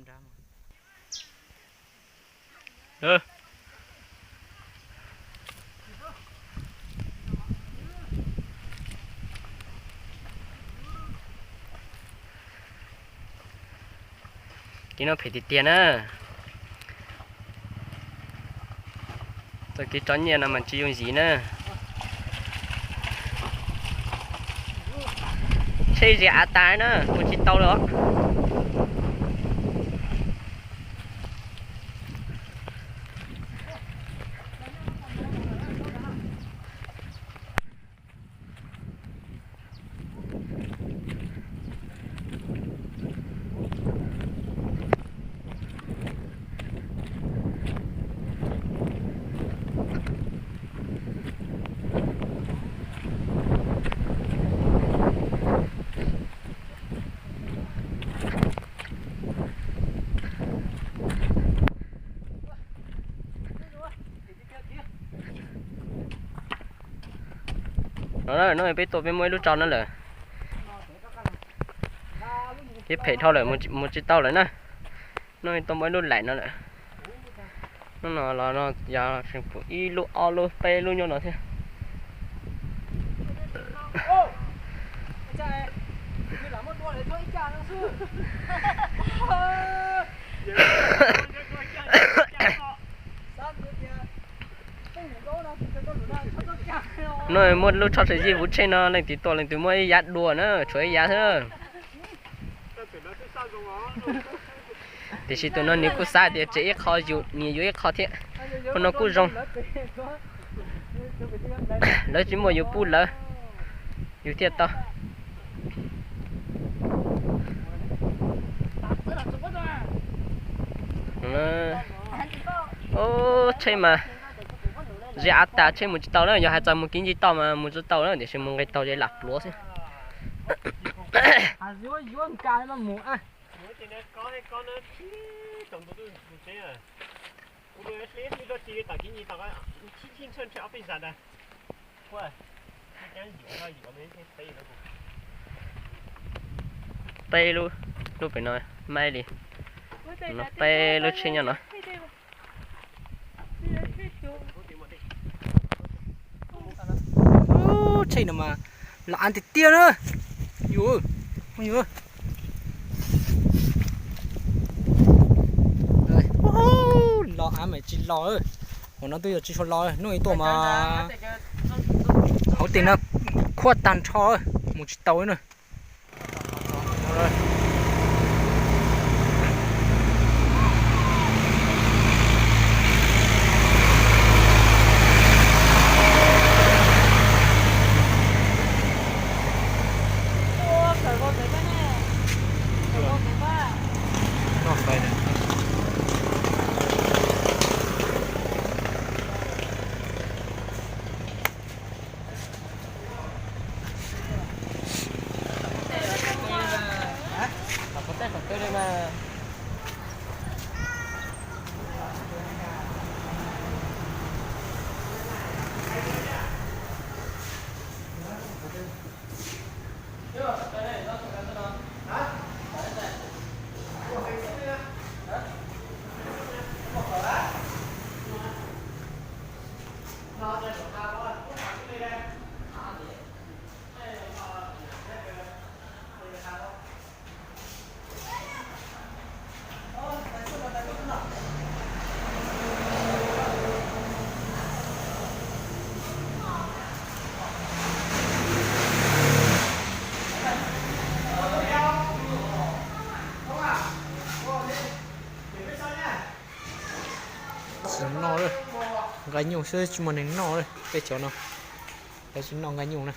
Kev no phem tiag tiag na. Txoj kev tso nyiaj no mas tsis yooj yim na. Tsheb zis av tas na, mus tsis tau lawm os. No, no peb tuaj peb muaj ib lub tso no lawm. Kev phem dhau lawm, mus tsis tau lawm na. No tuaj muaj ib lub laim no lawm. Hnub no los no yog pum ib lub ob lub peb lub nyob no thiab. No muaj lub tsho tshem zij vuv tsheb no leej twg tuaj leej twg muaj ib yav dua na, tshuav ib yav xwb. Tiam sis tus no nws kuj xav tias tseg ib qho yus, nws yuav ib qho thiab. Qhov no kuj zoo. Lawv tsis muaj yus pub lawv, yus thiaj tau. Tsheb mas zis av tas tsheb mus tsis tau na, yog hais txog mus kev ncig toj mas mus tsis tau na, tiam sis mus nqis taug ces lam pluav xwb. Peb lub, lub pem no, maib li, no peb lub tsheb nyob no. Tsheb no mas los av tiag tiag na. Yus, yus, los av mas tsis los. Hauv no twb yog tsis tshua los, hnub ib tuaj mas hauv tej no khuab tag nrho, mus tsis tau na. Tsis noj, nqa nyuj xwb tsis muaj neeg noj li peb cov no. Lawv tsis noj nqa nyuj na.